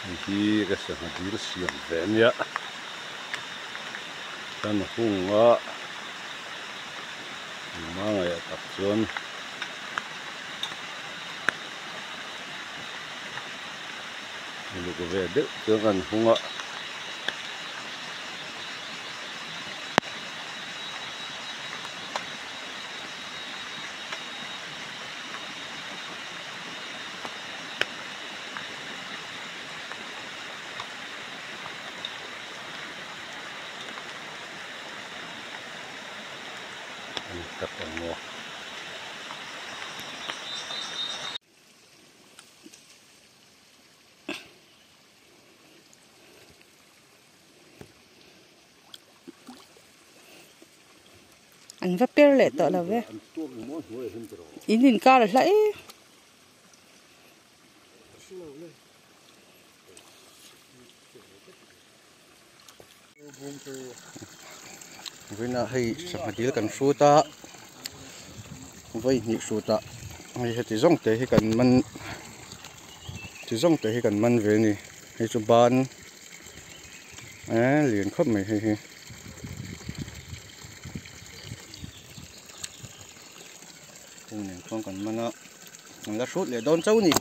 Hei hi ka sangha dil siam ve ania kan hung a engmah ngaihah tak chuan uluk ve deuh chuan kan hung a. Tak ang maw. An va per leh tawh lo ve. In inkar a hla e. Vawiinah hei sangha dil kan hrut a vawi hnih hrut ah hei heti zawng te hi kan man ti zawng te hi kan man ve a ni hei chu ban eee lian khawp mai hei hi. Heng nen khuan kan man a an la hrut leh dawn chauh a ni.